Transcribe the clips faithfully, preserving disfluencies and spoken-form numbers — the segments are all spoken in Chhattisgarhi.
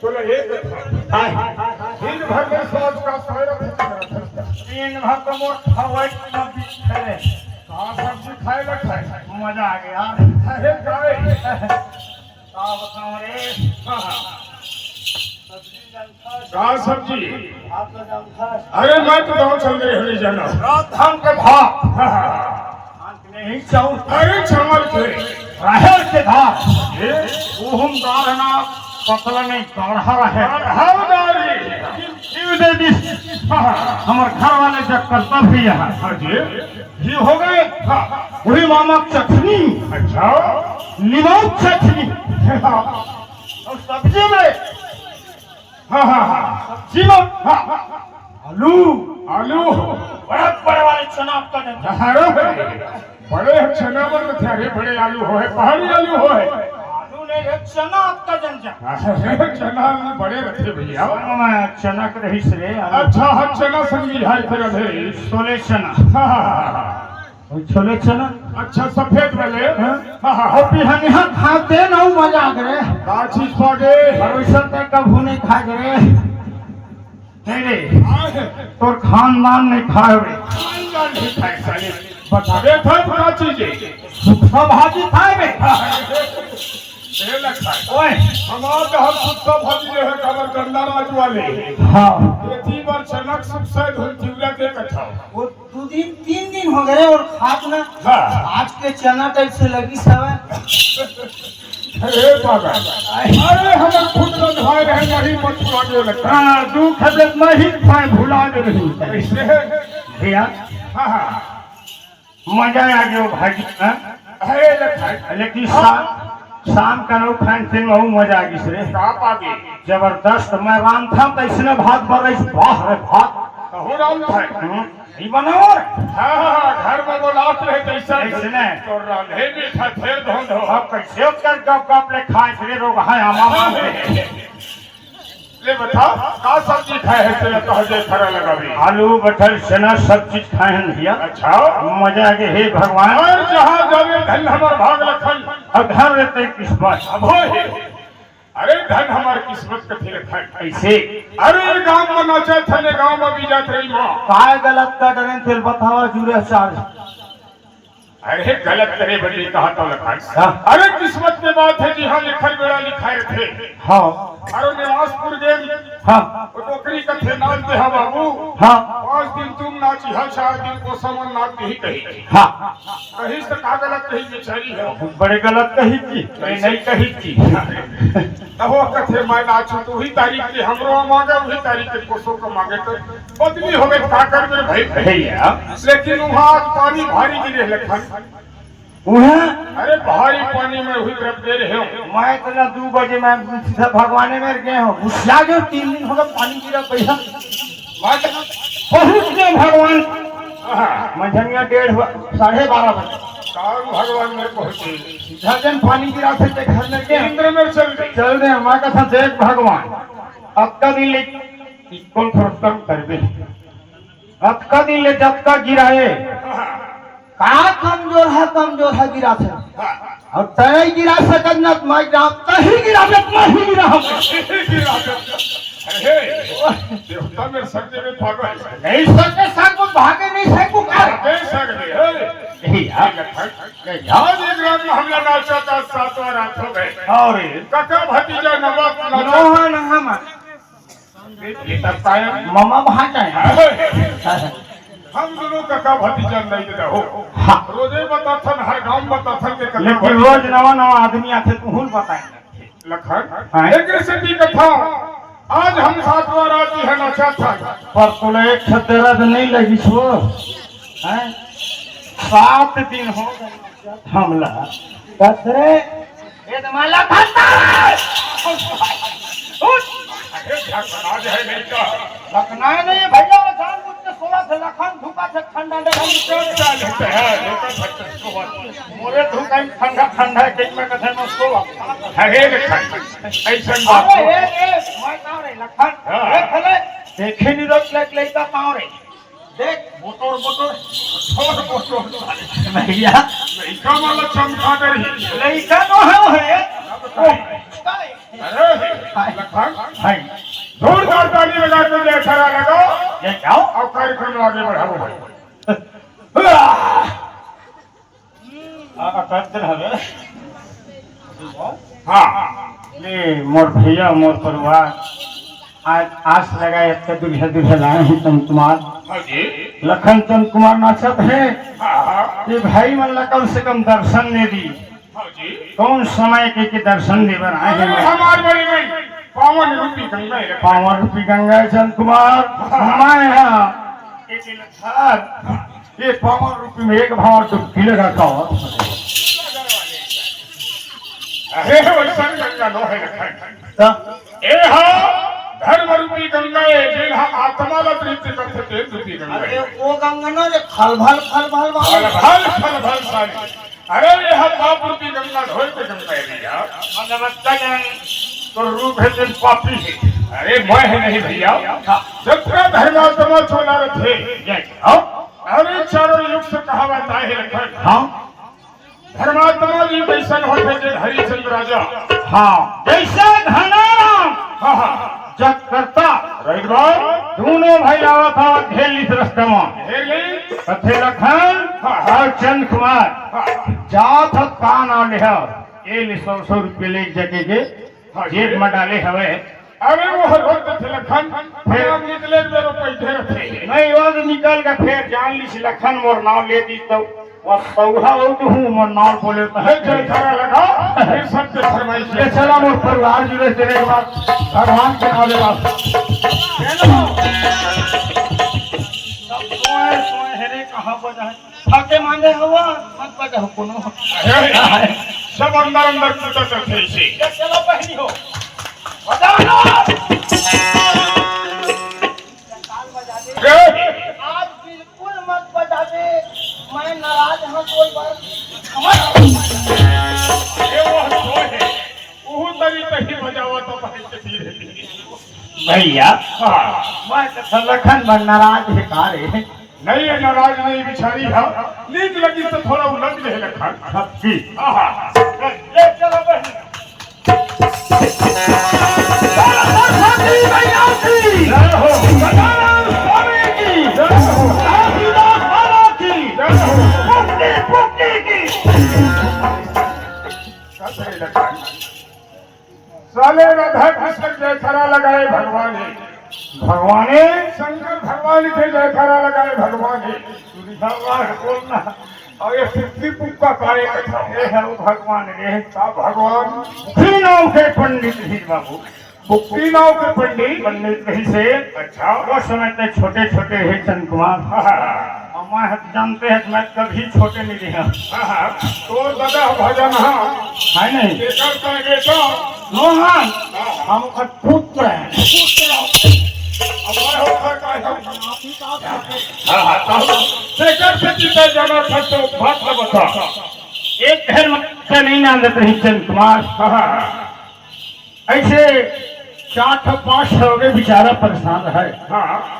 तोला एक बता। दिन भर में सोच का सोए रखे। दिन भर तो मोर खवाई न बिछे। का सब्जी खाए ला खाए? मजा आ गया। अरे काय? का बताऊं रे? हाँ, हाँ। का सब्जी? अरे मैं तो गाँव चल रहे हरी जाना। रात धान के भात। धान के नहीं, चाउर। अरे चावल के। राहेर के दाल। ए? उहुम दाल ना, पतला नहीं, गाढ़ा रहे। गाढ़ा दाल रे। जीव दे दिस। हमर घर वाले जब करता भी यहाँ। हाँ जी। ये हो गए। हाँ। वही मामा चटनी। अच्छा। निमक चटनी। हाँ। और सब्जी में हाँ, हाँ, हाँ। सब्जी में, हाँ, हाँ, हाँ। आलू। आलू। बड़े, बड़े वाले चना आपका नहीं। अरे, बड़े चना बर तो थे, अरे, बड़े आलू होए, पहाड़ी आलू होए। आलू नहीं रे, चना आपका जन जा। अरे, चना आलू बड़े रथे भैया। हाँ, मैं चना के रहीस रे, आलू। अच्छा, हाँ, चना संगी है फिर अभी। छोले चना। हाँ, हाँ, हाँ, हाँ। छोले चना। अच्छा, सफेद वाले? हाँ। हाँ, हाँ। और बिहनिया खाते ना, उ मजा आ गए। का चीज खा गए? भरोसा तक कभू नहीं खा गए। नहीं, नहीं। हाँ। तोर खानदान नहीं खाए रे। खानदान नहीं खाए, साले। बता। देखा तो का चीज है? सुखा भाजी खाए बे। हाँ। ए लखन। ओए। हमार तो हम सुखा भाजी जो है, कमर गंदा राज वाले। हाँ। ये तीन बार चनक सुख से धुन चिवड़ा के कथा। वो दो दिन, तीन दिन हो गए और खात ना। हाँ। आज के चना टाइप से लगी सवे। अरे बाबा। अरे हमर खुद रंधाए रहे, नहीं मत भुला दे लखन। हाँ, दुख है जब नहीं खाए, भुला दे रही। कैसे? भैया। हाँ, हाँ। मजा आ गयो भाजी, हाँ? अरे लखन। लेकिन शाम, शाम का नौ खान से महू मजा आ गई रे। का पागे? जबरदस्त। मैं रांधथंव तइसने भात बरइस, वाह रे भात। कहूँ रांधथंव? हम्म, ई बनाओ रे। हाँ, हाँ, हाँ, घर में बोलात रहे तइसन। अइसने। तो रांधे भी था, फिर धोंधो। अब कैसे कर गप गप ले खाए फिरे लोग, हाँ, आमा हाँ। मान ले। ले बता, का सब्जी खाए है तेला, कह दे, खरा लगावे। आलू, बटर, चना, सब चीज खाए हैं भैया। अच्छा। मजा आ गया, हे भगवान। अरे जहाँ जावे धन हमर भाग लखन। अब घर रहते किस्मत। अब होए। अरे धन हमर किस्मत कथे लखन। कैसे? अरे गांव में नाचा था ने, गांव में भी जात रही माँ। काय गलत कर डरे तेल बतावा जुरे चार। अरे गलत करे बदे कहा तो लखन। हाँ। अरे किस्मत के बात है जी, हाँ लिखल बेड़ा लिखाए थे। हाँ। अरे निवासपुर गए। हाँ। वो नौकरी कथे नाच दे हा बाबू। हाँ। पाँच दिन तुम नाचिहा, चार दिन कोसा मन नाच नहीं कही। हाँ। कही से का गलत कही बेचारी है। बड़े गलत कही थी, मैं नहीं कही थी। तब वो कथे मैं नाचू तो वही तारीख के हमरो मांगे, वही तारीख के कोसो को मांगे तो बदली हो गई, का कर मेरे भाई। भैया। लेकिन वहाँ आज पानी भारी गिरे लखन। उहे? अरे भारी पानी में हुई तरफ दे रहे हो। मैं इतना दू बजे मैं सीधा भगवाने में गए हूँ। घुसिया गए, तीन दिन हो गए पानी गिरा पैसा। मैं तो पहुँच गए भगवान। हाँ। मंझनिया डेढ़ ब-, साढ़े बारह बजे। काम भगवान में पहुँचे। सीधा जन पानी गिरा थे ते घर में गए। इंद्र में चल गए। चल दे, मैं कहा देख भगवान। अब कभी ले, कौन फरक कर दे। अतका दिन ले जतका गिराए, का कमजोर है, कमजोर है गिराथे। हाँ। अउ तैं गिरा सकत न, मैं गिरा, तहीं गिरा दे, तहीं गिरा हम। गिरा दे। अरे, देवता मेरे सर में पागल है। नहीं सकते, सर को भागे नहीं सकू का? भागे सकते, हे। हे यार, ले जाओ। आज एक रात में हमला नाचा था, सातवां रात हो गए। अउ रे। कका भतीजा नवा नाचा। नोहा नहा मा। ये, ये तब पाया। ममा भांचा है। हम दोनों कका भतीजा नहीं रहो। हाँ। रोजे बताथन, हर गांव बताथन के कका लेकिन भतीजा। रोज नवा नवा आदमी आथे, तुहूं ल बताए। लखन, हाँ। एक सेती कथा, आज हम सातवां रात इहाँ नाचत हन। पर तोला एक ठो दरद नहीं लगिस वो, हैं? सात दिन हो गए हमला। कतरे? ये तो माला खाता है। उठ। अरे, झकना जो है नहीं का। झकना नहीं है भैया, वो जानबूझ के सोवत हे, लखन धुका से ठंडा नहीं है। क्या लेते हैं? ये तो झकना सोवत। मोरे धुका ही ठंडा ठंडा है, कहीं मैं कथे मत सोवत। अरे लखन, ऐसन बात अरे, हो। ए, ए, मैं कहाँ रे लखन? हाँ। ए, भले, देखे नहीं रोक लग लेता पाँव रे। देख, मोटोर, मोटोर, मोटोर, मोटोर। भैया। लइका वाला चमका दे रही। लइका तो है, है। अब तो है। अरे, लखन। है। जोरदार ताली बजा के जयकारा लगाओ। ये जाओ। और कार्यक्रम आगे बढ़ाओ भाई। आ, आ, कार्यक्रम हवे। हाँ। ले, मोर भैया, मोर परिवार, आज आस लगाए अतका दूरिहा दूरिहा लाए हे चंद कुमार। हाँ जी। लखन चंद कुमार नाचत हे। हाँ, हाँ। ये भाई मन ला कम से कम दर्शन दे दी। हाँ जी। कौन समय के, के दर्शन दे बर आए हे? अरे, हमार बड़ी भाई, पावन रूपी गंगा है। पावन रूपी गंगा है चंद कुमार। हाँ। मैं यहाँ एक लखार, ये पावन रूपी में एक भाव डुबकी लगा का हो। अरे, वैसन गंगा नो है लखन। तो? ए हा धर्म रूपी गंगा है, जेन हा आत्मा ला तृप्त करथे, तेन रूपी गंगा अरे, है। वो गंगा ना, जो खलभल, खलभल वाला। खलभल, खलभल सारी। अरे, ये हा पाप रूपी गंगा, धोए के गंगा है भैया। मतलब, तन तो रूप है, तेन पापी है। अरे, मैं है नहीं भैया। हाँ। जतका धर्मात्मा चोला रथे। जय। हाँ। अरे, चारों युग से कहावत आहे लखन। हाँ। धर्मात्मा भी वैसन होथे जे हरिश्चंद्र राजा। हाँ। जैसे घनाराम हाँ, हाँ। जग करता। राइट बात। दोनों भाई आवत हवत घेर लिस रस्ता म। घेर लिस। कथे लखन हाँ, हाँ। अउ चंद कुमार। हाँ। जात हत का नाव लेहव? ए ले सौ सौ रुपये ले जके के हाँ, जेब ये। म डाले हवे। अरे वो हर वक्त थे लखन, फिर फिर हम निकले मेरो पैठे रथे। नहीं, वो तो निकल के फिर जान लिस लखन मोर नाव ले दी तो वो सौहा हो तो हूँ मोर नाव बोले तो हे जयकारा लगा, फिर सबके फरमाइश ये है। चला मोर परिवार जुड़े तेरे के बाद भगवान के नाव ले बात। सब सोए, सोए हेरे कहाँ बजा है? फाके मांगे हवा, मत बजाओ कोनो। अरे, सब अंदर अंदर कूदत रथे इसे। ये चलो बहनी हो। बजाओ ना। ए! आज बिल्कुल मत बजावे, मैं नाराज हूँ कोई बार। ये वो तो है, वो तरी तही बजावा तो भाई के धीरे धीरे। भैया, हाँ। मैं तो लखन बन नाराज है का रे? नहीं, ये नाराज नहीं बिचारी है। नीक लगी तो थोड़ा उलट गए लखन। सच्ची। हाँ, हाँ। ले, ले चलो बहन। सरस्वती मैया की। जय हो। गजानन स्वामी की। जय हो। घासीदास बाबा की। जय हो। पुट्टी, पुट्टी की। चल रहे लखन। साले राधा कृष्ण के जयकारा लगाए भगवान हे। भगवान हे। शंकर भगवान के जयकारा लगाए भगवान हे। भगवान बोलना। और ये पृथ्वी पुप्पा का एक था। ये है वो भगवान रे। का भगवान? बुक्की नाव के पंडित ही बाबू। बुक्की नाव के पंडित? पंडित नहीं से। अच्छा। वो समय ते छोटे छोटे हे चंद कुमार। हाँ, हाँ, हाँ। अउ मैं ह जानते हैं कि मैं कभी छोटे नहीं रहा। हाँ, हाँ, तोर दादा भजन हाँ। है नहीं? एकर संगे तो मोहन, हाँ। हम ओकर पुत्र हैं। पुत्र। अब मैं ओकर का है? हाँ, हाँ, तब एकर से जीते जाना था तो बात न बता। एक घर में बच्चा नहीं नांदत रही चंद कुमार। हाँ, हाँ, हाँ। ऐसे चार ठो पांच ठो हो गए, बेचारा परेशान है। हाँ।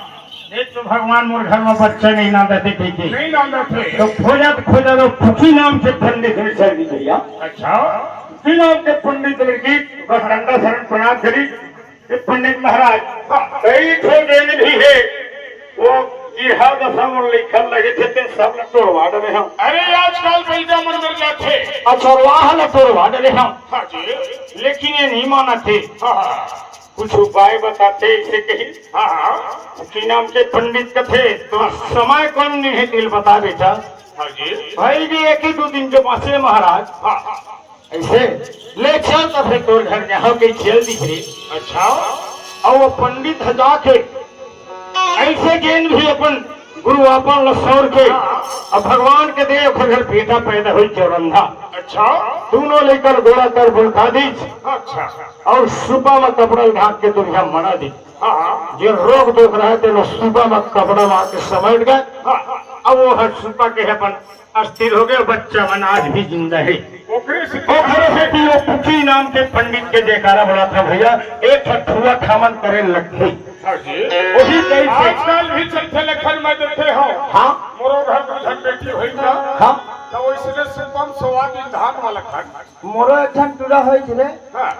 एक तो भगवान मोर घर में बच्चा नहीं नांदत हे, ठीक है। नहीं नांदत हे। तो खोजत खोजत वो फुकी नाम के पंडित ने चल दी भैया। अच्छा। फुकी नाम के पंडित लड़की बस डंडा शरण प्रणाम करी। ये पंडित महाराज, हाँ। कई ठो देन भी है, वो इरहा दसा मोर लइका लगे थे, ते सब ल टोरवा डरे हंव। अरे, आजकल बइगा मन मर जाथे। अचरवाह ल टोरवा डरे हंव। हाँ जी। लेकिन ये नहीं मानत हे। हाँ, हाँ। कुछ उपाय बताते, इसे कही। हाँ, हाँ। की नाम के पंडित कथे, तो समय कम नहीं है, दिल बता बेटा। हाँ जी। भाई जी, एक ही दो दिन के बाँचे महाराज। हाँ, हाँ। अइसे ले चल, त फेर तोर घर जहाँ के चल दिख रे। अच्छा। अउ वो पंडित ह जाके अइसे जेन भी अपन गुरु आपन ल सौर के, अब भगवान के दे ओकर घर बेटा पैदा होई चौरंधा। अच्छा। दूनों लइका ल गोड़ा कर बुलका दीस। अच्छा। अउ सुपा म कपड़ा ल ढांक के दुरिहा मना दीस। हाँ, हाँ। जे रोग दोख रहा तेन ल सुपा म कपड़ा म आके समेट गय। हाँ, हाँ। अब वो हर सुपा के अपन अस्थिर हो गय, बच्चा मन आज भी जिंदा हे। ओकरे से ओकरे से भी वो पुकी नाम के पंडित के जयकारा बोला था भैया, एक ठो ठुआ ठामन करे लगथे। हाँ जी। वही कही से आजकल भी चलथे लखन, मैं देखे हंव। हाँ। मोरो घर दू झन बेटी होई ना। हाँ। त वइसने सुपा म सोवा दीन धान वाला खान। मोरो एक झन टूरा होइस रे। हाँ।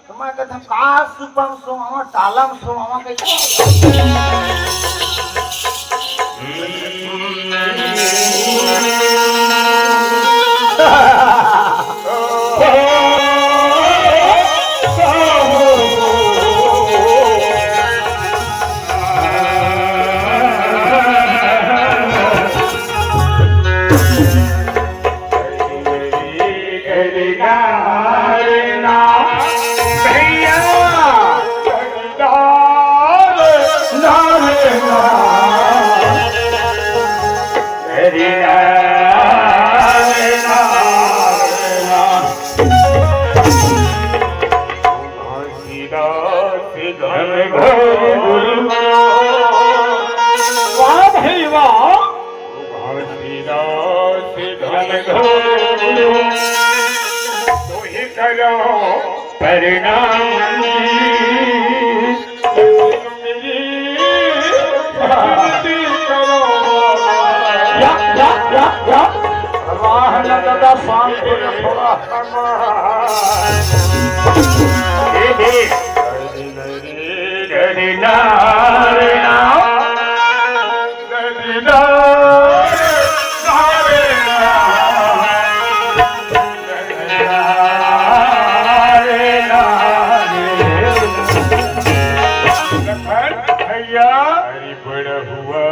त मैं कहत हंव, का सुपा म सोवावंव, डाला म सोवावंव कहिके। वाह भाई वाह। घसीदास घनघोर गुरु, तुहि करो प्रणाम जी। मेरी विनती करो। या, या, या, या। वाह न दादा, शांति में थोड़ा। ए, ए। भैया, अरे बड़ा हुआ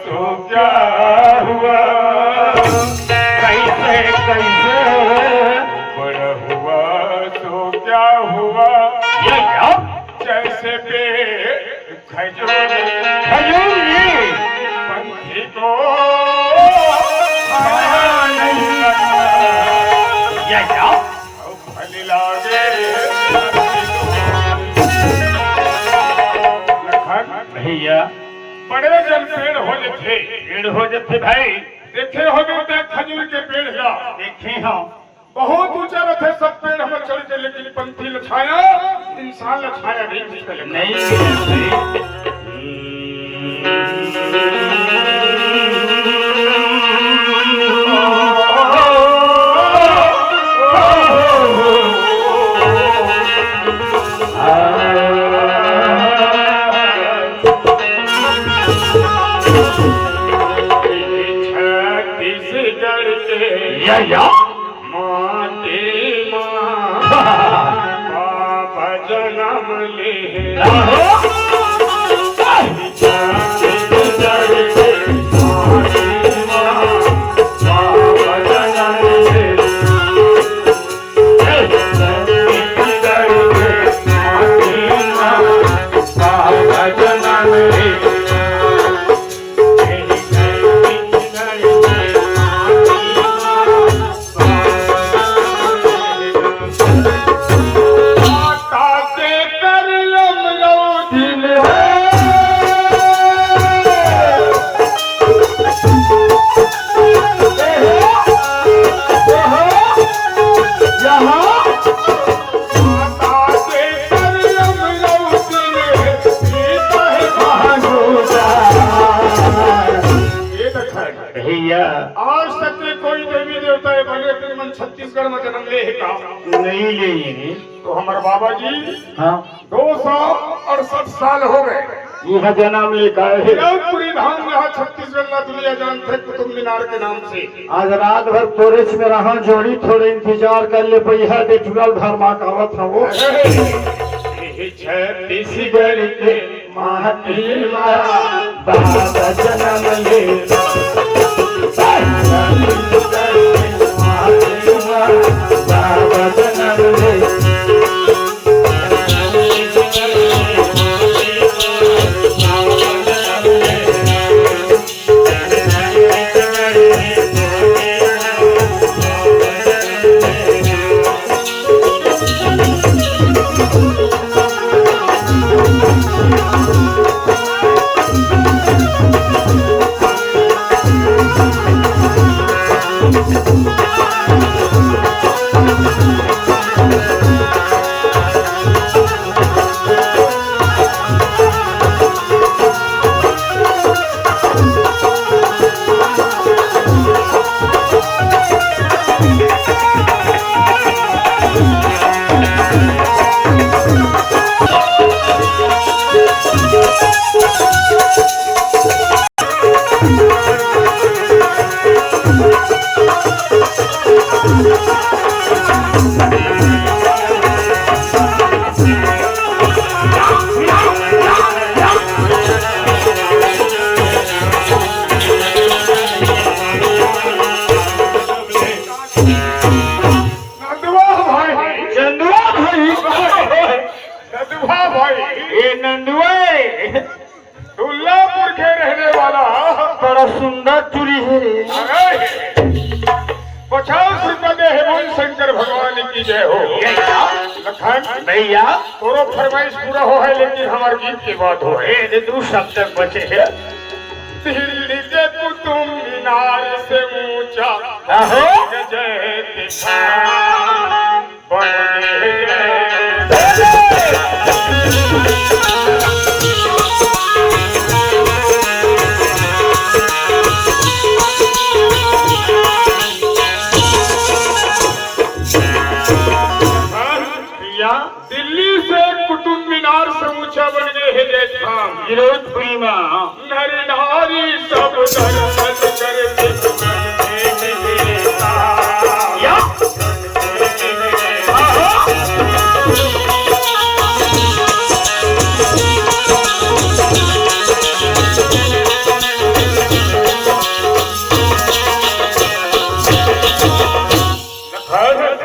तो क्या हुआ? कैसे, कैसे? बड़ा हुआ तो क्या हुआ? ये क्या? जैसे पेड़ खजूर, खजूर जी। पंछी को खाया नहीं जाता। या, या। फल लागे। लखन। भैया। बड़े जन पेड़ हो जथे। पेड़ हो जथे भाई। देखे होबे ते खजूर के पेड़ ला। देखे हंव। बहुत ऊंचा रथे सब पेड़ हमर चढ़ के, लेकिन पंछी ल छाया, इंसान ल छाया नहीं मिलथे। नहीं मिलथे। छत्तीसगढ़ के या, या। माटी मा बाबा जनम ले। आहो। भैया। आज तक के कोई देवी देवता ये बने तेरे मन छत्तीसगढ़ में जन्म ले है का? नहीं ले ये। तो हमारे बाबा जी हाँ। दो सौ अड़सठ साल हो गए। इहाँ जनम ले का हे? जौनपुरी धाम, जहाँ छत्तीसगढ़ ला दुनिया जानथे कुतुब मीनार के नाम से। आज रात भर कोरेच में रहा, जोड़ी थोड़े इंतजार कर ले, पहिया दे टुरल धर्मा कावत हवो। हे, हे, हे, छत्तीसगढ़ के माटी मा बाबा जनम ले। बाबा जनम ले। नंदुआ भाई। चंदुआ भाई। नंदुआ भाई। ये नंदुआ है। दुल्लापुर के रहने वाला। बड़ा सुंदर टुरी हे रे। अरे, पचास रुपया दे हे, बोल शंकर भगवान की जय हो। ये क्या? लखन। भैया। तोरो फरमाइश पूरा हो है, लेकिन हमार गीत के बात हो है। ए, दे दू शब्द बचे हे। दिल्ली के कुतुब मीनार से ऊंचा। आहो। जय दिखा। भैया, दिल्ली से कुतुब मीनार से ऊंचा बन गए हे जय धाम। गिरौदपुरी में। नर नारी सब दर्शन करते सुगंध देता। या।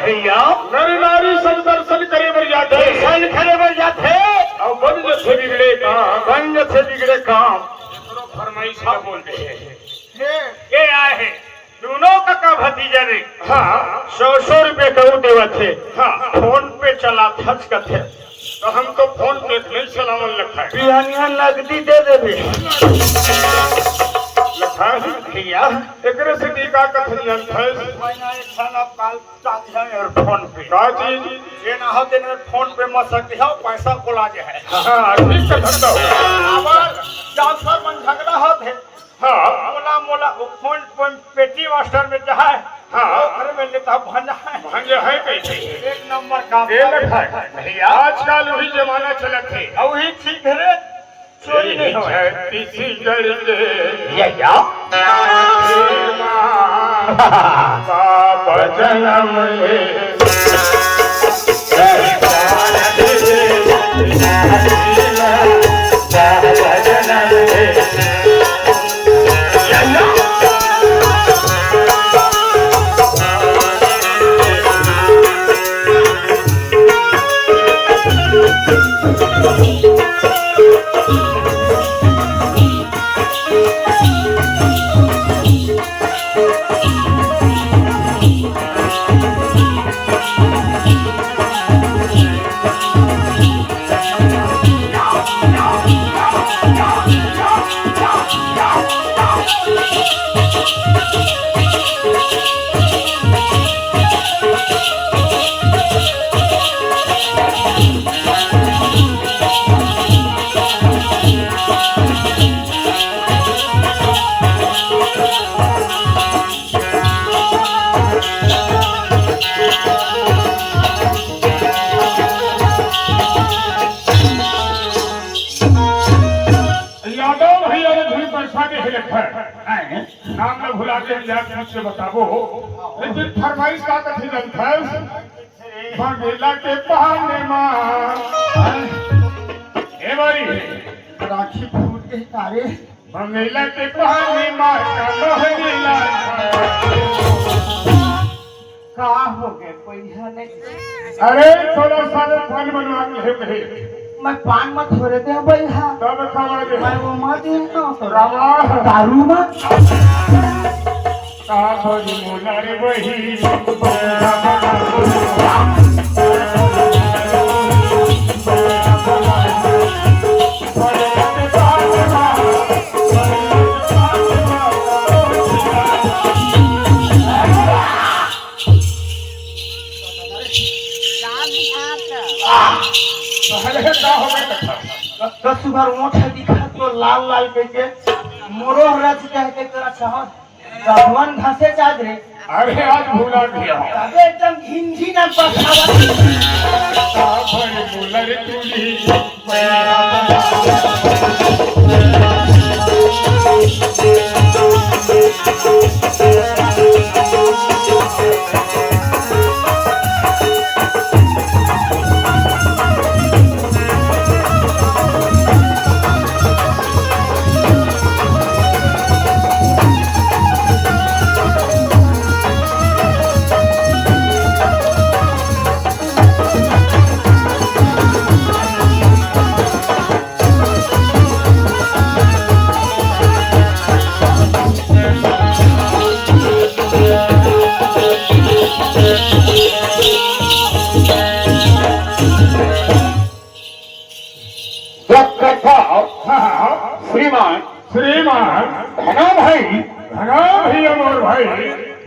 भैया। नर नारी सब दर्शन करे बर जाथे। दर्शन करे बर जाथे। अउ बन जथे बिगड़े काम। बन जथे बिगड़े काम। एकरो फरमाइश ला बोल दे। हे। ये आए हे। दोनों कका भतीजा ने हाँ। सौ सौ रुपये कहूँ देवत हे। हाँ। फोन पे चलाथस कथे। तो हम तो फोन पे नहीं चलावन लखा है। बिहानिया नगदी दे देबे। लखा है। भैया। एकरे से दी का कथन जानथस? महीना एक साल आप काल चांदी है और फोन पे। का चीज? ये ना हो तेरे फोन पे मत सकती हो, पैसा बोला जे है। हाँ, ठीक से धंधा हो। अब जाफर मन झगड़ा होत हे। हाँ। मोला, मोला, वो फोन, फोन पेटी मास्टर में जाए। हाँ। वो घर में लेता भंजा है। भंजा है कैसे? एक नंबर काम। ये लखा है। भैया। आजकल वही जमाना चलत हे। अब वही ठीक है रे। चोरी नहीं होय। छत्तीसगढ़ के ये क्या? बाबा जनम ले। भुला के याद पूछ के बताबो। लेकिन फरमाइश का कथे जनथस? बंगेला के बहाने मा। ए बारी। राखी फूट गई तारे। बंगेला के बहाने मा का बहनेला। का हो गए, पैसा नहीं? अरे, थोड़ा सा पान बनवा के ले गए। मैं पान मत हो रहे थे, भैया। तब खबर दे। मैं वो मत ही ना तो रामा। दारू मत। का भरी मोला रे बही। पहले का हो गया था? दस बार ओठ दिखा तो लाल लाल कह के मोरो रच कह के तेरा चाहत। भगवान घासे चाज रे। अरे आज भुला गया। अबे एकदम घिन घिन अब बखावत। का भरी मोला रे तुली। जब कथा हाँ, हाँ। श्रीमान श्रीमान धना भाई। धना भाई, मोर भाई।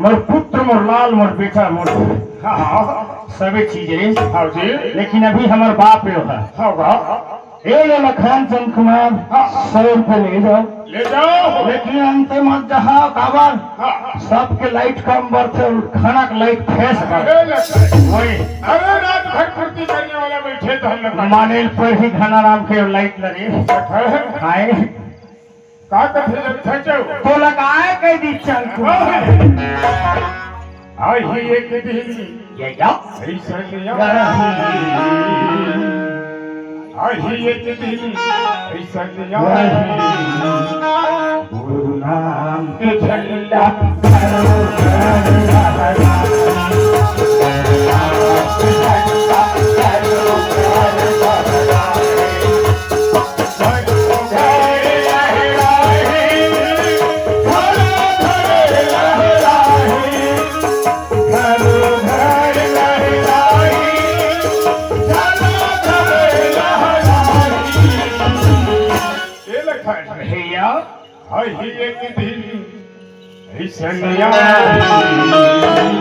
मोर पुत्र, मोर लाल, मोर बेटा, मोर हाँ, हाँ। सबे चीज रे। हाँ जी। लेकिन अभी हमर बाप यो है। हाँ, बाप। ए ले लखन चंद कुमार, हाँ। सौ रुपये ले जाओ। ले जाओ। लेकिन अंते मत जहा काबर। हाँ। सबके लाइट कम बरथे, खाना के लाइट फेस बर। अरे लखन। वही। अरे रात भर फुर्ती करने वाला बैठे तो हम लोग। माने पर ही घनाराम के लाइट लगे। अच्छा। हाय। का कथे जब थचो? तो लगाए के दी चंद कुमार। आही एक दिन ये क्या? ऐसा नहीं आही एक दिन ऐसा नहीं आही। गुरु नाम के झंडा ए लखन। भैया। हई एक दिन ऐसन आई।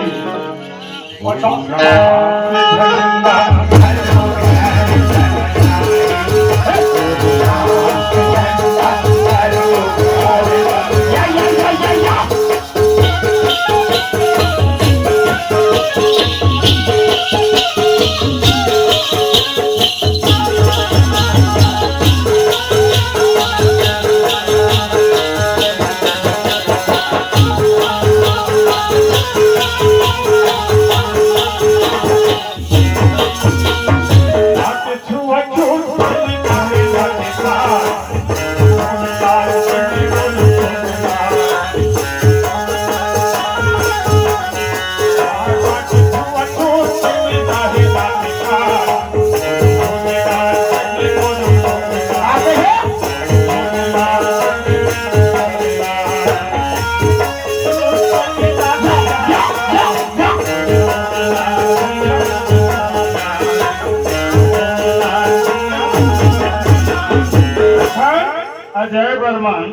अजय बर्मन,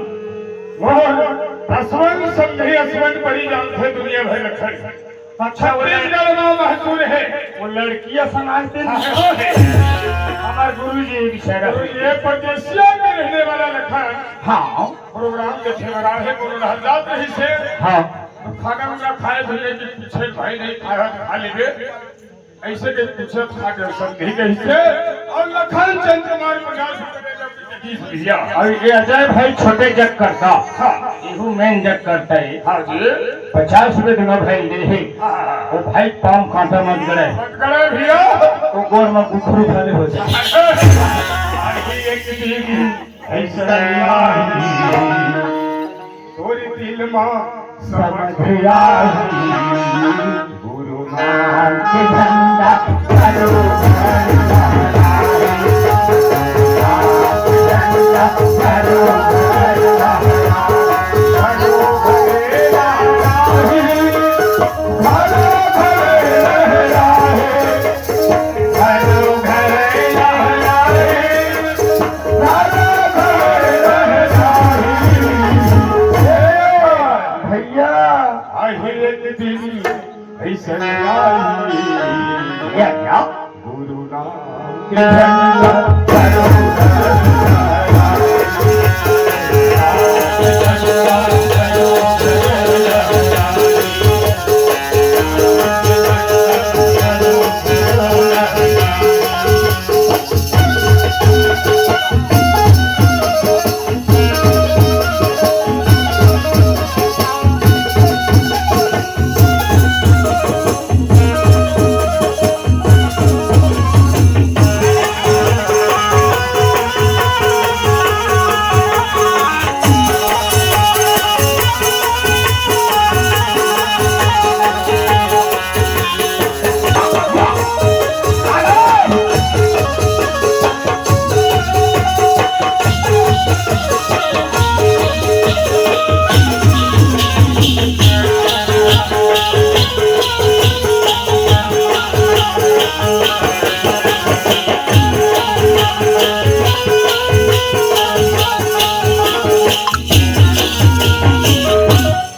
वो दसवन संधि असवन पड़ी जानथे दुनिया भर लखन। अच्छा, वो लड़- छत्तीसगढ़ में मशहूर है। वो लड़कियां सुनाते नहीं। हाँ, है। हमारे गुरु जी भी शायद गुरु ये परदेसिया में रहने वाला लखन। हाँ। प्रोग्राम देखे वाला है, गुरु रहल जात रही से। हाँ। तो खाना उना खाए भले कि पीछे भाई नहीं खाया, खा लेबे। ऐसे के पीछे खा के संधि कही से। और लखन चंद कुमार पचास रुपए दे दो। भैया। अउ ये अजय भाई छोटे जग करता। हाँ। एहू main जग करता है। हाँ जी। पचास रुपये दूनों भाई दे हे। हाँ, हाँ, हाँ। वो भाई पाँव कांटा मत गड़े। मत गड़े भैया। वो गोड़ में गुठरू भले हो जाए। अरे, अभी एक दिन ऐसा नहीं। तोरी दिल मा समझ आही। गुरु नाम के झंडा चारों ओर लहराए। झंडा चारों ओर लहराए। घरों घरे लहराए। घरों घरे लहराए। घरों घरे लहराए। भैया, आही एक दिन ऐसन आई। या, या। गुरु नाम के झंडा।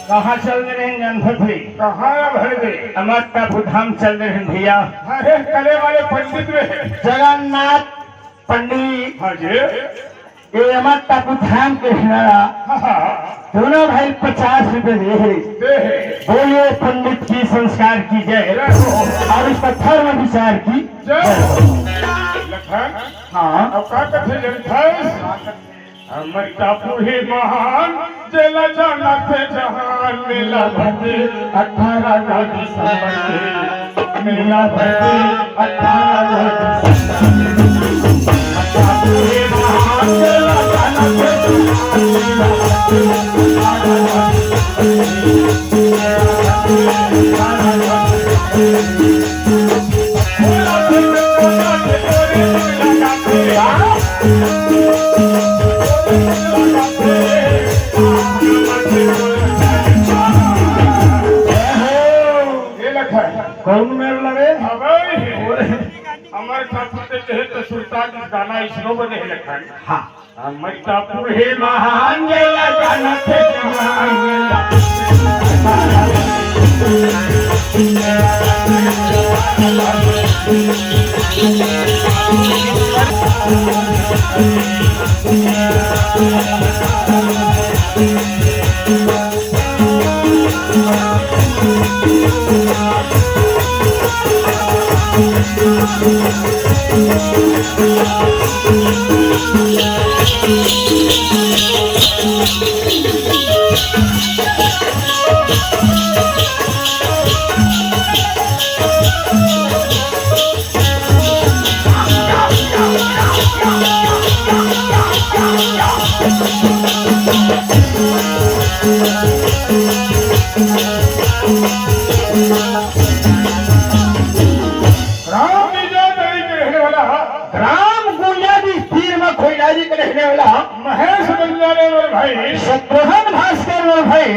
कहाँ चल दे रहे हैं जानत हस? कहाँ है भैया? अमर टापू धाम चल दे रहे हैं भैया। अरे कले वाले पंडित में। जगन्नाथ पंडित। हाँ जी। ये अमर टापू धाम के हिनारा। हाँ, हाँ। दूनों भाई पचास रुपये दे हे। दे हे। बोलिए पंडित की संस्कार की जय। जय हो। और इसका धर्म विचार की जय हो। लखन। हाँ। अब का कथे जनथस? अमर टापू हे महान, जेला जानथे जहान। मेला भरथे अठारह दिसंबर के, मेला भरथे अठारह दिसंबर के। अमर टापू हे महान, जेला जानथे जहान। मेला भरथे अठारह दिसंबर के, मेला भरथे अठारह दिसंबर के। कौन मेर लगे? अबे, हमर ठाकुर के कहे तो सुल्तान गाना इसरो बने है लखन। हाँ। अमर टापू हे महान, जेला जानथे जहान। राम विजय गढ़ी के रहने वाला, राम गुंजारी तीर में खोइलारी के रहने वाला, महेश बंजारे मोर भाई, शत्रुघ्न भास्कर मोर भाई,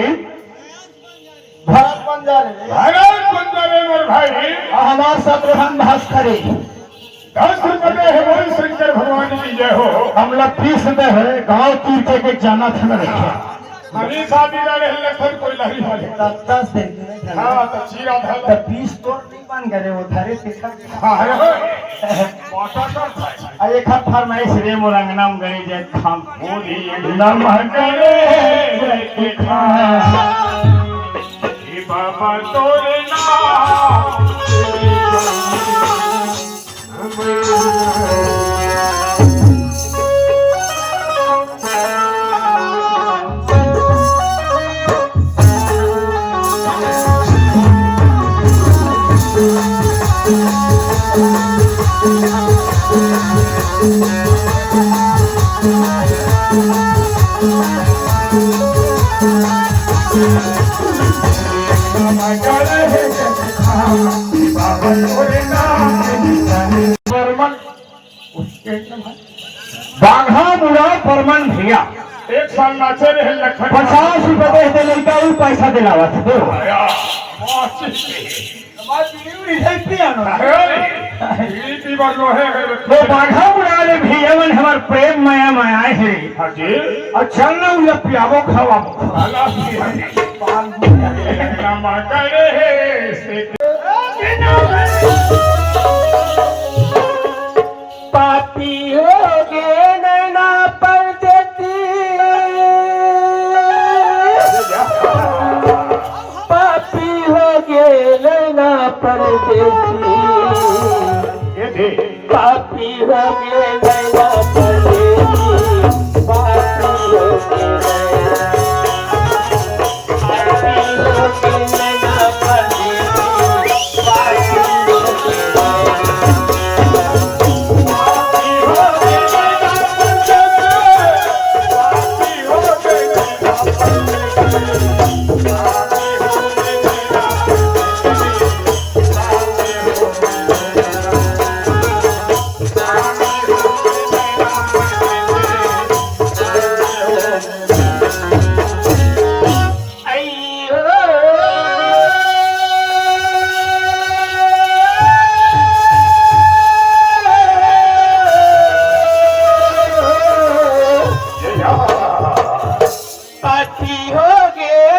भरत बंजारे, भरत बंजारे मोर भाई, हमार शत्रुघ्न भास्कर। दस रुपये है बोल शंकर भगवान की जय हो। हम लोग तीस रुपये है, गांव तीर के, के जाना था ना रखे। हमें शादी ना रहे लखन कोई नहीं वाले। तब दस दिन की नहीं था। हाँ, तो चीरा था। तो बीस तो नहीं बन गए वो धरे थे सब। हाँ, अरे, बाटा कर था। आ, एक हाथ फरमाइश रे मोर अंगना में गए जय खाम। बोली नमः करे जय खाम। हे बाबा तोरे नाम। बाघा मुड़ा परमन भैया। एक साल नाचे रहे लखन। पचास रुपया दे दे लइका, उ पैसा दिलावत हे। आया, पच्चीस। हमार बीड़ी उड़ी नहीं पिया ना। अरे, बीड़ी पीबर लोहे है। वो बाघा मुड़ा ले भैया मन हमार प्रेम माया माया है। हाँ जी। और चल ना उला पियावो खवावो। भला पिया। पान नमक रहे से पापी होगे नैना परदेसी, पापी होगे नैना परदेसी, ये दे। पापी होगे नैना परदेसी, पापी होगे नैना। पापी होगे नैना परदेसी, कैसे? पापी होगे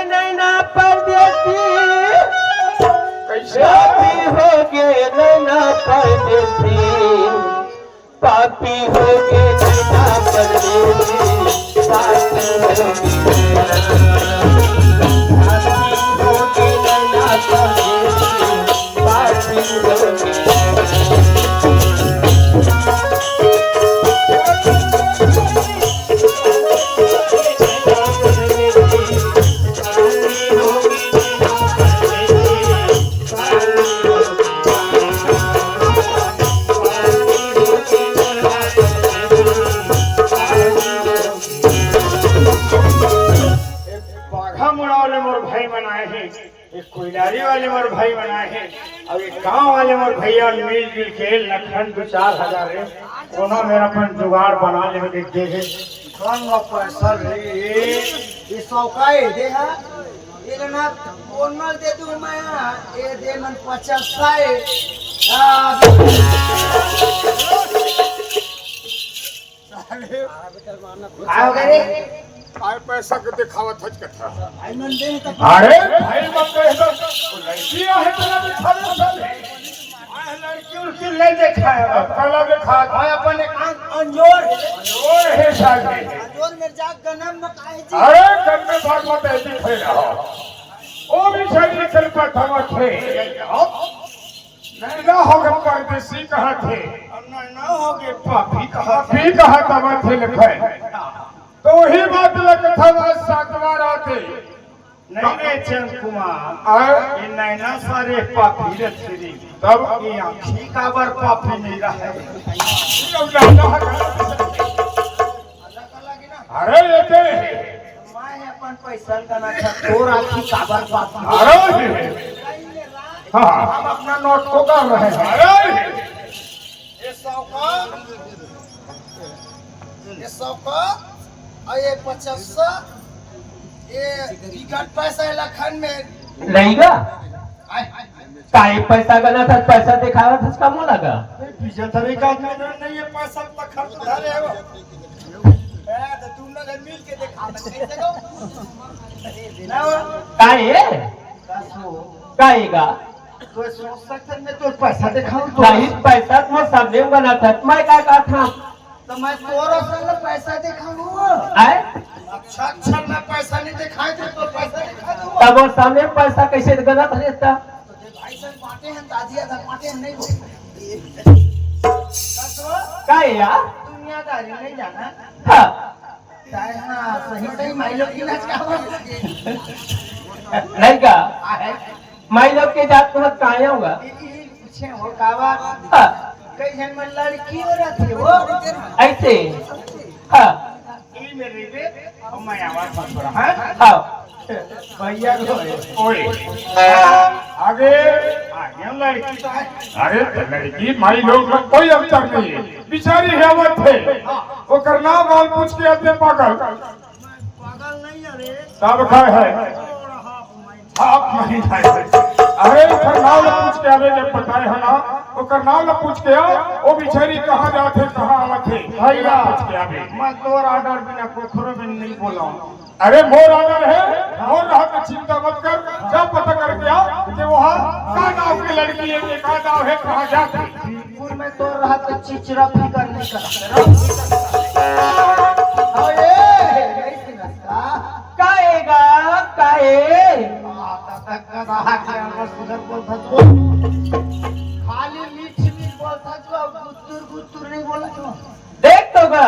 नैना परदेसी, पापी होगे नैना परदेसी, पापी होगे, पापी होगे नैना परदेसी, पापी होगे। बाघा मुड़ा वाले मोर भाई मन आए हे, एक कोइलारी वाले मोर भाई मन आए हे, अउ एक गांव वाले मोर भैया मिलजुल के लखन दू चार हजार रे, कोनो मेर अपन जुगाड़ बना लेबे के दे हे। कौन वा पैसा रे? ये सौ का हे, दे हा। ये ना, कौन माल दे दूं मैं? ये दे मन पचास का हे। आ, साले। का हो गे रे? अरे पैसा के दिखावत हच कथा। भाई मन दे तो अरे भाई मन दे तो लड़की आहे तोला दिखावे साले। आए लड़की उड़की नहीं देखा है। अब काला देखा। आए अपन एक आंख अंजोर है। अंजोर है साले। अंजोर में जाके गनम में काहे जी? अरे गनम में भाग मत ऐसी खड़े रहो। वो भी साले चल पर धमक है। नैना होगे परदेसी कहत हे। अब नैना होगे पापी कहत हे। पापी कहत आवत हे लिखे। तो वही बात लगत हे, आज सातवां रात हे। नहीं रे चंद कुमार, आय? ये नैना सारे पापी रथे रे। तब? ये आँखी काबर पापी नहीं रहे? अब नैना अरे ये दे। मैं अपन पैसा गना था, तोर आँखी काबर पापी? अरे। हाँ। हम अपना नोट को कर रहे हैं। अरे। ये सौ का, ये सौ का, और ये पचास का, ये बिकट पैसा है लखन में। नहीं गा? आय, आय, आय। काहे पैसा गना था, पैसा दिखावा था, इसका मुंह लगा। नहीं, बीजा तरीका में नहीं है, पैसा तो खर्च धरे हो। ए, तो तुम लोग मिल के देखा, मैं कैसे कहूँ? ना हो? काहे? दस हो। काहे का? तो सोच सकते मैं तो पैसा दिखाऊं तो। नहीं, पैसा तो मैं सामने गना था, मैं क्या कहा था? तो मैं तोरो साला पैसा दिखाऊं। आय? अच्छा, अच्छा, मैं पैसा नहीं दिखाए थे, तो पैसा दिखा दूंगा। तब वो सामने पैसा कैसे गलत रहता? तो दे भाई साहब, बांटे हैं, दादी आधा बांटे हैं, नहीं बोल। का है यार? दुनियादारी नहीं जाना। हाँ। चाहे हाँ, सही, सही माई लोग की नाच का हो। नहीं का? आहे। माई लोग के जात को मत कहाँ आऊंगा? ई, ई, पूछे हो का बात? हाँ। कई जन में लड़की हो रहती हो। ऐसे? हाँ। ई मैं आवाज मत करा, हाँ? हाँ। भैया को है। ओए। आगे। आगे लड़की तो है। अरे तो लड़की माई लोग में कोई अंतर नहीं है। बिचारी हेवत है। ओकर नाम वाल पूछ के आते पागल। पागल नहीं है रे। तब का है? आप नहीं खाए। अरे ओकर नाम ला पूछ के आवे, जब बताए है ना, ओकर नाम ला पूछ के आ, वो बिचारी कहाँ जात है, कहाँ आवत है, भैया। पूछ के आवे। मैं तोर ऑर्डर बिना कोखरो में नहीं बोला। अरे मोर ऑर्डर है, मोर रहा तो चिंता मत कर, जा पता करके आ कि वो का नाम के लड़की है, का नाम है, कहाँ जात है। बिल्कुल मैं तोर रहा तो चिचरा फिकर नहीं कर। हाँ, ये, ये रास्ता। काएगा, काए? आ, तब तक का रहा कि हम सुधर बोलता तो। खाली मीठ मीठ बोलता तो, गुत्तुर गुत्तुर नहीं बोला तो। देख तो गा,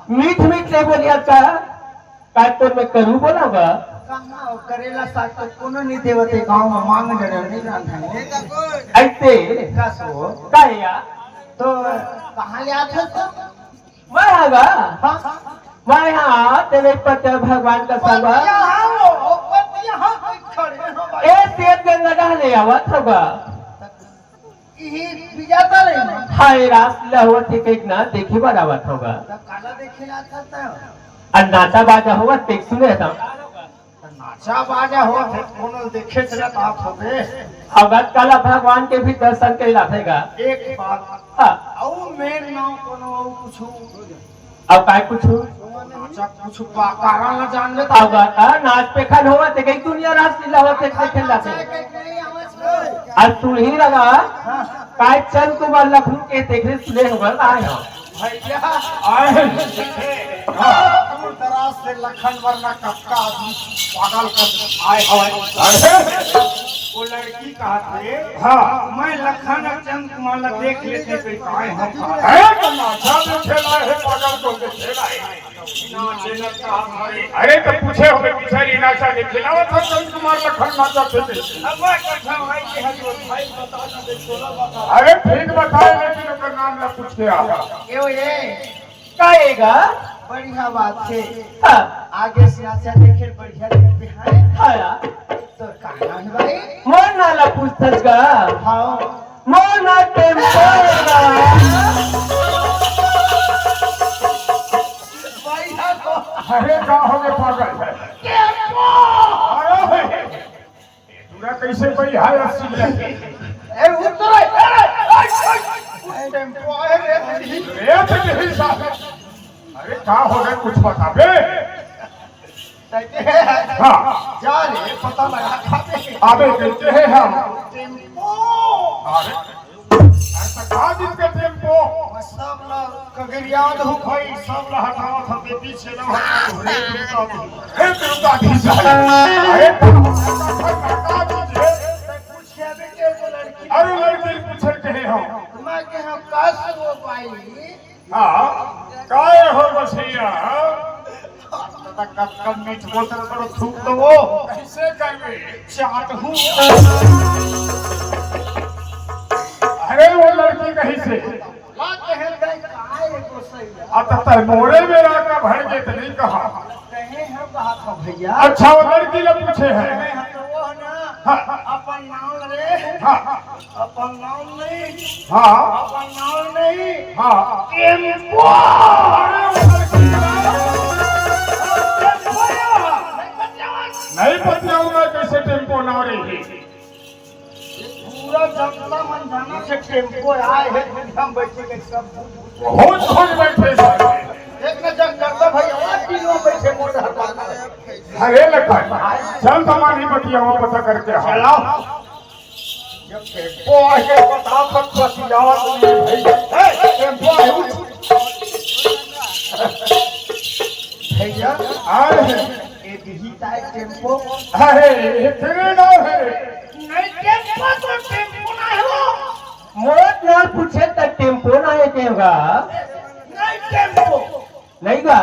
मीठ मीठ नहीं बोलिया का? काय तोर में करू बोला बा? कहाँ हो? करेला साग तो कोनो नहीं देवते गाँव में मांग डरे नहीं रांधे। ऐसे? का सो? काए या? तो कहाँ ले आते हो तो? मैं हा गा? हाँ। मैं हा, तेरे पति भगवान का संग। पतिया हाँ वो, वो पतिया हाँ कोई खड़े हो भाई। ए, सेब गंगा डहले आवत होगा। इही बिजाता रही ना। हाय, रासलीला होवत हे कहिके ना, देखे बर आवत होगा। तब काला देखे ला था तब। अउ नाचा बाजा होवत तेक सुने था। नाचा बाजा होवत हे, कोनो देखे चलत आप होबे। अवत काला भगवान के भी दर्शन करे ला थेगा। एक बात। हाँ। अउ मेन नाव कोनो अउ कुछु। अब काय पूछू? अच्छा, कुछ बा-, कारण ना जान ले तो। अब बता, नाच पेखन होवत हे, कहीं दुनिया रासलीला होवत हे, देखे ला थे। आज तू ही लगा, हाँ। काय चंद कुमार लखनऊ के देखे सुने होगा, आए हो। भैया, आए। हाँ। दूर दराज से लखन वरना कक्का आदमी पागल कर आए हो। अरे। वो लड़की कहा थे, हाँ। मैं लखन और चंद कुमार ला देख लेते, फिर आए हम। है तो नाचा देखे ला है, पागल को देखे ला है। अरे तो पूछे होबे बिचारी नाचा देखे ला, वो था चंद कुमार लखन नाचा थे। अरे ठीक बताए, लेकिन ओकर नाम ला पूछ के आ। यो ये। काएगा? बढ़िया बात हे। हाँ। आगे से नाचा देखे, बढ़िया देखे हैं। हाँ यार। तो का नाम भाई? मोर नाला पूछथस गा? हाँ। मोर ना टेम्पो गा। अरे का होगे पागल है? टेम्पो। अरे पूरा कैसे भाई हाय अस्सी लगे? ए उतर, ए, ए, ए, टेम्पो आए रे। ए तो नहीं साहब। अरे का होगे, कुछ बताबे? कहते हैं, हाँ। जा रे, पता लगा खाते हैं। अबे कहते हैं हम। टेम्पो। अरे, ऐसा का दिन का टेम्पो? सब ला कगरियात हो भाई, सब ला हटावत हम, पीछे ना हटावत, हे दुर्गा दी। हे दुर्गा दी, अरे, अरे लड़की पूछे कहे हम। मैं कहे हम, का से वो भाई? हाँ, काय हो बसैया? दादा, कब कब मीठ बोलत करो, थूक दो वो। कैसे करबे? चाट हूँ। अरे, वो लड़की कहीं से? ला कहे गए, काय हो बसैया? अब तक मोरे में राका भर के तो नहीं कहा। कहे हम कहा था भैया। अच्छा, वो लड़की ने पूछे हैं। कहे हम तो वो ना, हाँ। अपन नाम रे। हाँ। अपन नाम नहीं। हाँ। अपन नाम नहीं। हाँ। टेम्पो। अरे, वो लड़की का टेम्पो है। नहीं पतियाऊंगा, कैसे टेम्पो ना रही? पूरा जनता मन जाना के टेम्पो आए हे, हम बैठे के सब भूत खोज खोज बैठे सारे। एक न जग करता भाई, आवाज तीनों बैठे मोटर पर। अरे लखन, चल तो मानी बतियावा पता करके आ। चलाओ। जब टेम्पो आके पता तक बतियावा तो ये भाई। ए, टेम्पो आए उठ। भैया, अरे। ये दिही ताई टेम्पो। अरे, इतने ना है। नहीं, टेम्पो तो टेम्पो ना हो। मोर नाम पूछे त टेम्पो ना है केगा? नहीं टेम्पो। नहीं गा?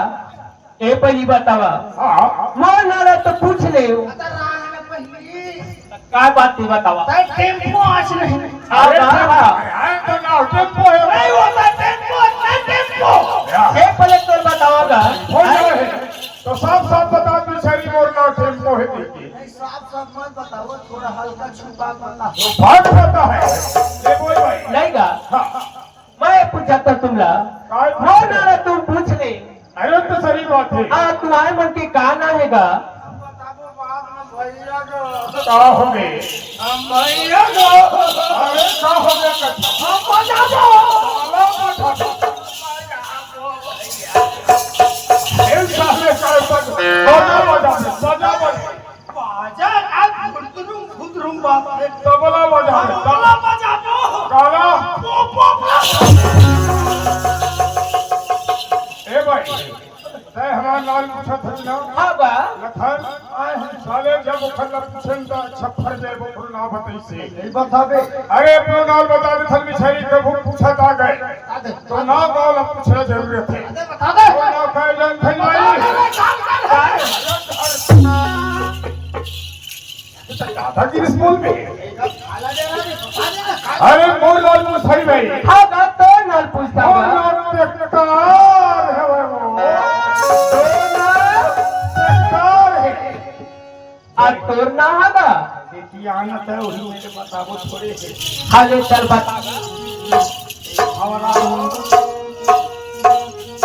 ए पहली बतावा। हाँ। मोर नाम तो पूछ ले। अतः राह न पहली। का बात थी बतावा? त टेम्पो आज नहीं। हाँ, अरे, हाँ, हाँ। अरे, तो ना टेम्पो है। नहीं होता टेम्पो, ना टेम्पो। ए पहले तो बतावा गा। हो जाए। मत बताओ, थोड़ा हल्का छुपा के बताओ। भाग जाता है। ये बोल भाई। नहीं गा। हाँ। मैं पूछा था तुमला। काय वो पूछे? नाला तुम पूछ ले। अरे तो सही बात है। आ, तुम्हारे मन के का ना है गा? हम बताबो बाद में भैया को। का हो गए? हम भैया को। अरे का हो गया कथा? हम बताबो। साला कथा। एक सामने का ऊपर बजा बजा बजा बजा। बाजा आज भुतरुम भुतरुम बाप रे। तबला बजा रे, तबला बजा दो। काला। पो, पो, पो। ए भाई, तै हमार नाल पूछत हस ना? हाँ बा। लखन, आए हम साले जब ओखर ला पूछन त अच्छा फर जाए, ओकरो नाव बताई से। नहीं बताबे। अरे अपनो नाव बता दे, थल बिछारी कभू पूछत आ गए। बता दे। तो नाव गाँव ला पूछना जरूरत है। बता दे, बता दे। तो नाव का जान थई भाई। बता दे, बता दे। दादागिरी स्कूल में। अरे मोर लाल मुसरी भाई। हाँ, गा तो नाल पूछता मोर बा। नाम टेक्टर है भाई वो। तोर नाम? टेक्टर है। आ तोर नाम है बा? बेटी आनत है, वही मेरे बताबो थोड़े से। हाँ, ले चल बता। हमारा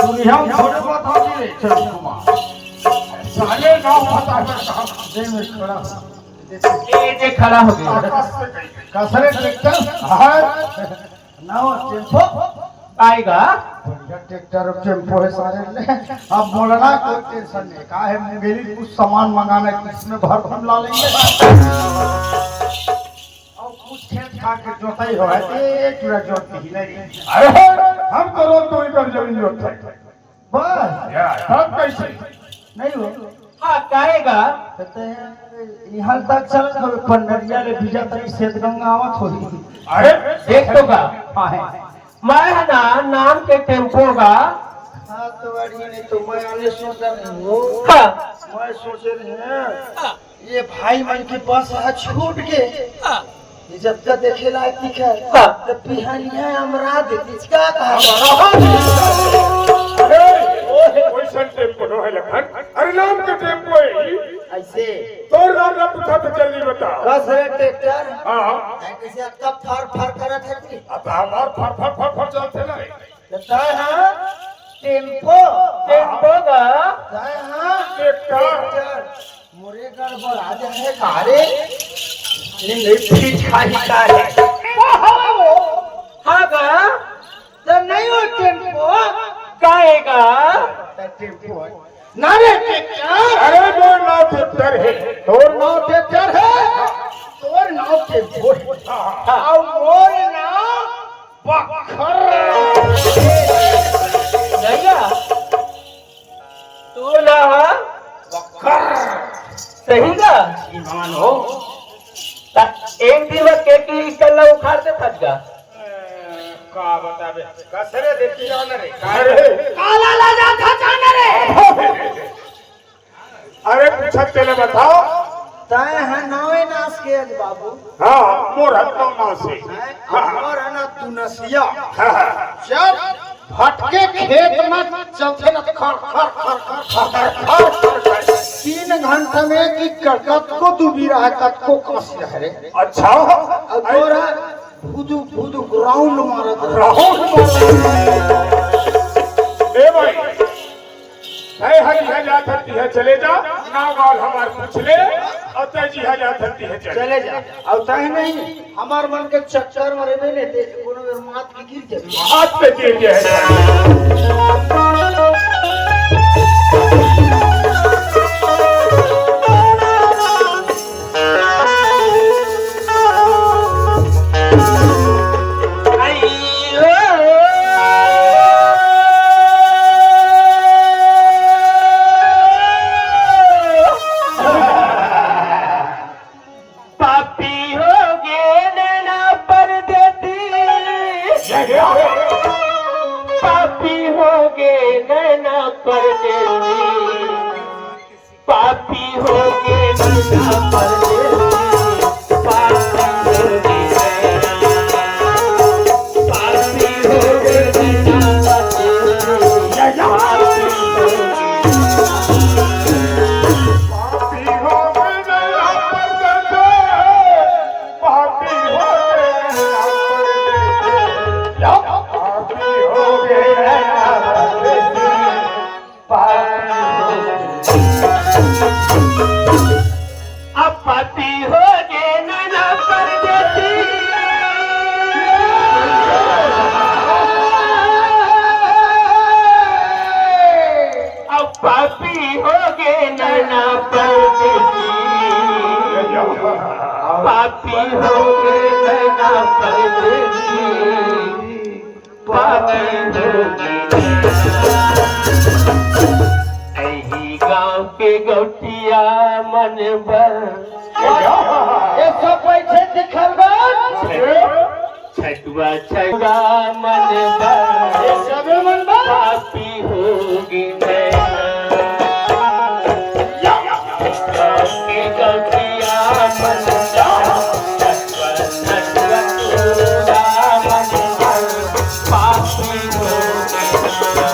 दुनिया में थोड़े बताओ जी, चल कुमार। साले नाम बता के कहाँ दे में खड़ा। ए जे खड़ा हो गया। आकाश से कहीं। कसरे ट्रैक्टर? हाँ। नाव टेम्पो? आएगा। बढ़िया ट्रैक्टर और टेम्पो है सारे ले। अब बोलना कोई टेंशन नहीं। का है मुंगेली कुछ सामान मंगाना है, किसमें भर हम ला लेंगे। और कुछ खेत खा के जोताई हो है, एक टूरा जोत ही नहीं। अरे हम तो रोज दो एकड़ जमीन जोतते हैं। बस। या, तब कैसे? नहीं हो। हाँ, काहेगा? कहते हैं, यहाँ तक चलत हो, पंडरिया ले बीजा तक श्वेत गंगा आवत होही। अरे, देख तो का? हाँ है। मैं है ना, नाम के टेम्पो का। हाँ, तो अड़ी नहीं तो मैं आने सोच रही हूँ। हाँ। मैं सोच रही हूँ। हाँ। ये भाई मन के बस ह छूट के, हाँ। ये जतका देखे लायक दिखे, हाँ। त पिहनिया अमरा दे, इसका कहा? अरे, ओइसन टेम्पो नो है लखन। अरे, नाम के टेम्पो है। ऐसे। तोर नाम ना पूछा तो जल्दी बता। कस रे ट्रैक्टर? हाँ। ऐ कैसे अतका फर फर करत है कि? अब हमार फर फर फर फर चलते ना रे। त तय हा टेम्पो। टेम्पो गा। तय हा ट्रैक्टर। ट्रैक्टर। मोरे गड़बड़ा जाहे का रे? ये नहीं फिट खाही का रे? हाँ गा। त नहीं हो टेम्पो। काहे गा? त टेम्पो है। ना रे ट्रैक्टर। अरे मोर नाव ट्रैक्टर है। तोर नाव ट्रैक्टर है। तोर नाव टेम्पो है। हाँ। अउ मोर नाव बखर। भैया, तू ना हा? बखर। सही का? ईमान हो। त एक दिन में के की कल्ला उखाड़ दे फट गा। का बताबे? कसरे देखी जान रे। अरे। काला ला जा था जान रे। अरे पूछत तेला बताओ। तय ह नवे नास के अज बाबू। हाँ, मोर हत्ता नास हे। हैं? हाँ। अमर है ना तू नसिया। हाँ। जब भटके खेत में चलथे ना खर, खर, खर, खर, खर, खर, खर, खर। तीन घंटा में कि कतको दुबी रहा, कतको कस रहा रे। अच्छा। अब तोरा भुदु, भुदु ground मारत रहा। Ground मारत रहा। ए भाई, तय ह जिहाँ जात हस तिहाँ चले जा, नाव गाँव हमार पूछ ले, अउ तय जिहाँ जात हस तिहाँ चले चले जा। अउ तय नहीं, हमार मन के चक्कर में रहे नहीं, ते कोनो बेर मात के गिर जाबे। हाथ पे गिर गया है। पापी हो गे नैना परदेसी, पापी हो गे नैना परदेसी। पापी हो गे नैना परदेसी, पापी हो गे नैना, पापी हो गे नैना परदेसी, पापी हो गे। पापी हो गे नैना परदेसी। पापी हो गे नैना परदेसी, पापी हो गे। एही गाँव के गौटिया मन बर। ये सब बैठे दिखल बा। छठुआ छठुआ मन बा, ये सबे मन बा। पापी हो गे नैना। के गौटिया मन बा, छठुआ छठुआ मन बा, पापी हो गे नैना।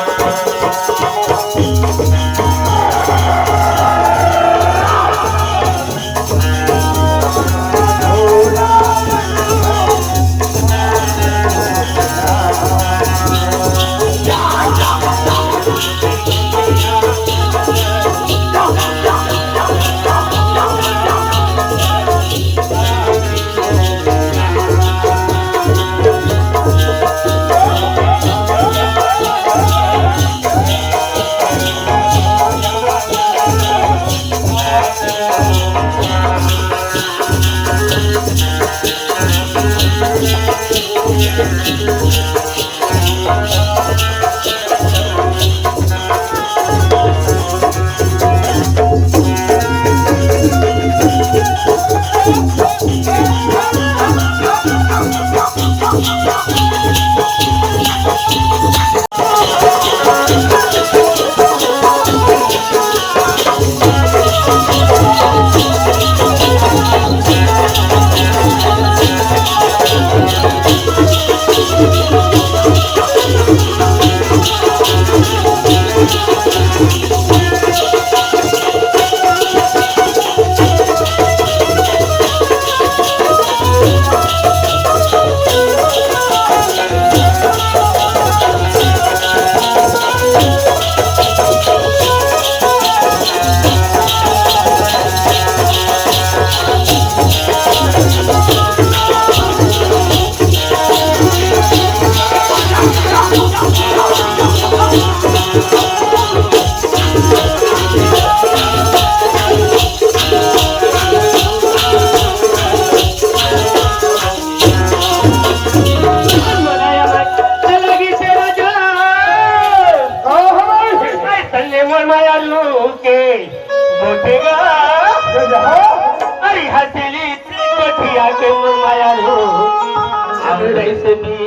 अरे हथेली कोठिया के माया लो, हम कैसे भी।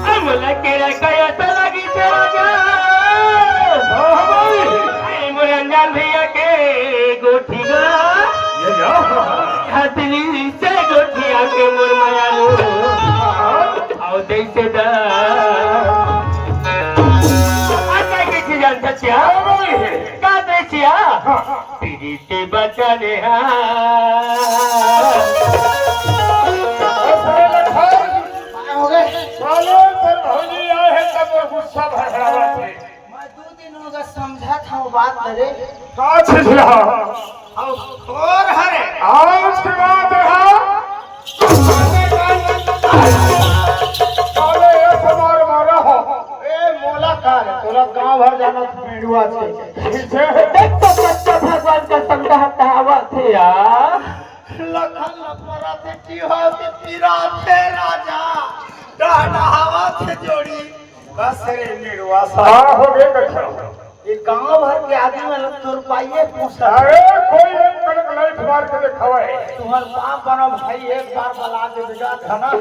हम लगे रे कया तो लगी तेरा जान। हाँ, हाँ, भाई। अरे मोर अनजान भैया के गोठी गा। ये क्या? हथेली से गोठिया के मोर माया लो। आओ जैसे दा। आ क्या के चीज जानता क्या? हाँ, भाई। का दे क्या? हाँ, हाँ। पीरी के बचन हा। हो गए। साले, तोर भौजी आए हे, तब वो गुस्सा भड़बड़ावत हे। मैं दू दिन हो गए समझत हूँ बात करे। का छिछला? अब तोर हरे। आज के बाद हा। अरे, ए तुम्हार मारा हो। ए, मोला का रे? तोला गांव भर जाना था, वीडियो आज के। पीछे। देख तो सच्चा भगवान का संग हटावत हे यार। लखन लपरा से टिहा से पिरा थे राजा। डाढ़ावा से जोड़ी। बस रे निड़वा सा। हाँ, हो गए कथा। ये गांव भर के आदमी मन तोर पाइए पूछता। अरे, कोई एक कनक लाइट मार के दिखावे। तुम्हार बाप बना भाई, एक बार बला दे बेटा, है ना?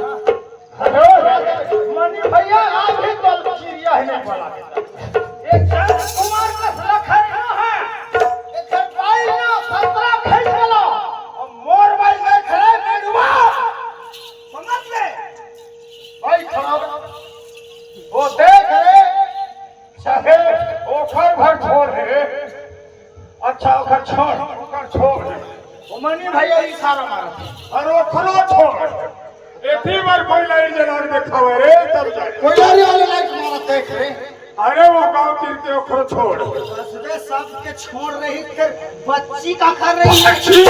अरे, मनी भैया, आज भी कल चिड़िया ही नहीं बला देता। एक चंद कुमार का लखन ना है। एक बाइल ना सतरा खरीद के लाओ। अब मोर बाइल में खड़े मेड़ुआ। समझ में? भाई खड़ा। वो देख रे। चाहे ओखर भर छोड़ हे। अच्छा, ओखर छोड़, ओखर छोड़। ओ मनी भैया इशारा मारत हे। अरे ओखरो छोड़। एती बार कोई लाइट जला के देखावे रे, तब जाए। कोई लाइट वाले लाइट मारत देख रे। अरे वो गांव तीर के ओखरो छोड़। बस बे, सबके छोड़ रही, फिर बच्ची का कर रही है? बच्ची?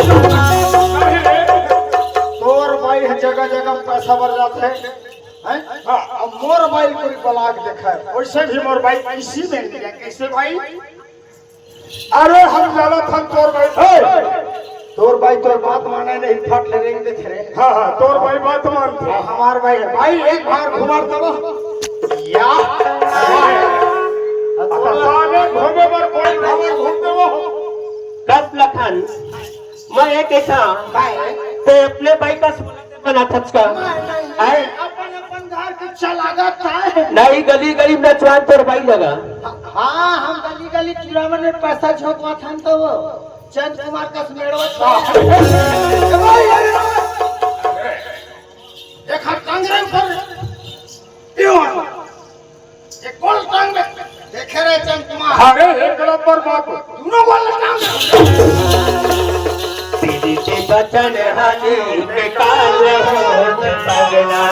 नहीं रे। तोर भाई है, जगह जगह पैसा बर जात है। हैं? हाँ, अब मोर बाइल कोई बलाक देखा है। वैसे भी मोर बाइल इसी में मिले। कैसे भाई? अरे हम गलत हम तोर बाइल। हे! तोर बाई तोर बात माने नहीं, फट ले रेंग देथे रे। हाँ, हाँ, तोर बाई बात मानथे। हाँ, हमार बाई, बाई एक बार घुमार तब। या। अच्छा, साले घूमे बर कोई घूमे घूमते वो। कस लखन, मैं एक ऐसा, बाई। ते अपने बाई का सुनते मना थचका। नहीं, नहीं, आए? अपन, अपन घर के चलागत है। नहीं, गली गली में नचवान तोर बाई लगा। हाँ, हम गली गली चुरावन में पैसा झोंकवा थन तो वो। चंद कुमार कस मेड़वा छोड़ा। एक हाथ टांग रहे ऊपर, ये वाला। एक गोल टांग में। देखे रहे चंद कुमार। अरे, एक नंबर बात। दोनों गोल टांग में। तेरी के बचन हानि बेकार हो पगला।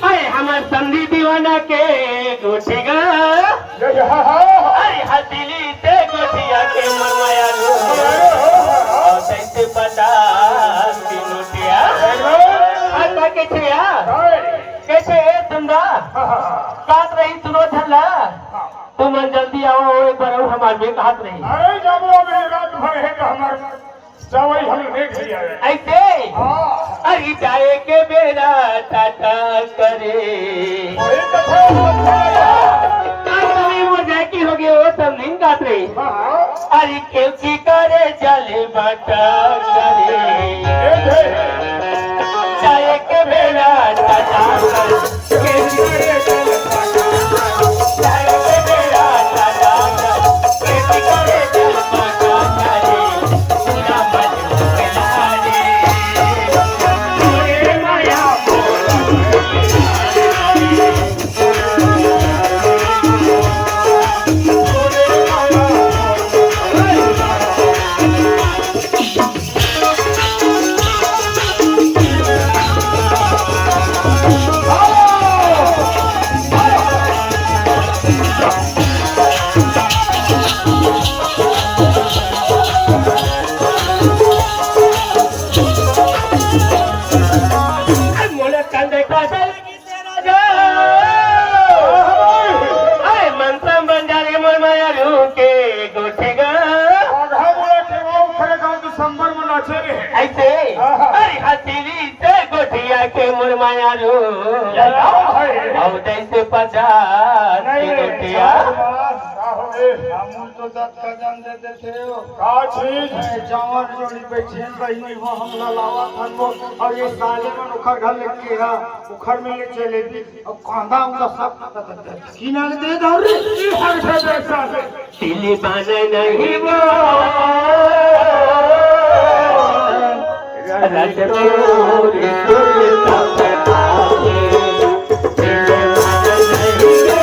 अरे, हमर संधि दीवाना के गोठिया। अरे, हथेली से गोठिया के मरवाया लो। और कैसे पचास की नोटिया? अरे, कैसे या? कैसे ए सुंदा? काट रही सुनो झल्ला। तुमन जल्दी आओ, एक बार अउ हमार बेग हाथ रही। अरे, जब वो अभी रात भर है तो हमार चावल हम देख लिया है। ऐसे? हाँ। अरे जाए के बेरा टाटा करे। वही तो थे, वो थे यार। का समय वो जाए की हो गए, वो सब नहीं काट रही। हाँ। अरे क्यों की करे जले बाटा करे। ए थे। जाए के बेरा टाटा करे। अरे मनसा बंजारे मोर माया रूके गोठेगा। आधा बोला टेवा उखरे गांव दिसंबर में नाचे रहे। ऐसे? आहा। अरे हथेली से गोठिया के मोर माया रू। या गाँव है। और जैसे पचास नहीं, की नहीं, गोठिया। शाबाश, आहो रे। हमू तो दत्त का जान दे देते हो। का चीज? ए, जवान जोड़ी बैठे हैं, बहिनी हो, हम ललावा थन वो, और ये साले मन उखर घर लेके हा, उखर में ये चले भी। अब कांदा उंदा सब किनारे दे दो रे। ई हर से दे साले। दिल माने नहीं वो। रस तोरी तोरी सब खाए। दिल माने नहीं वो।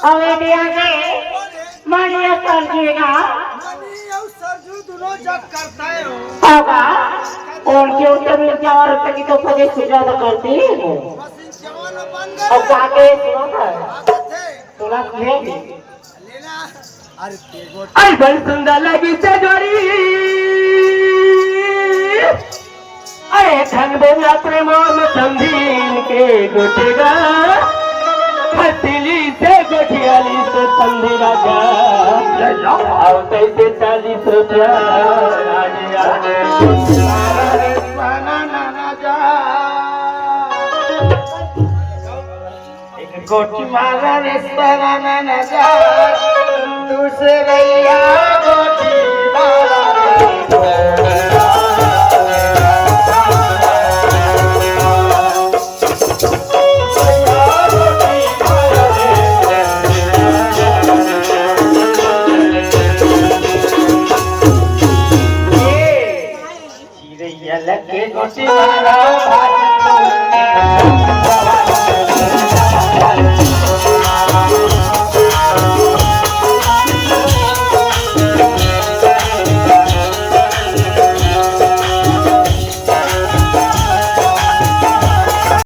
अबे दिया के मानिया सरजू ना। मनी अउ सरजू दुनों जग करता है हो। होगा। उनके उनके मिल जाओ और तभी तो पदे से ज्यादा करती है। बस इन जवान बन गए। अब जाके सुनो ना। आदत है। सुना ले। लेना। अरे तेगो। अरे बड़ी सुंदर लगी से जोड़ी। अरे धन बोला प्रेम में संधीन के गोटेगा। हथेली से गोठियाली से संधि राजा। आओ कैसे चालीस रुपया। आगे, आगे। गोटी मारा रे सराना ना जा। दूसरैया गोटी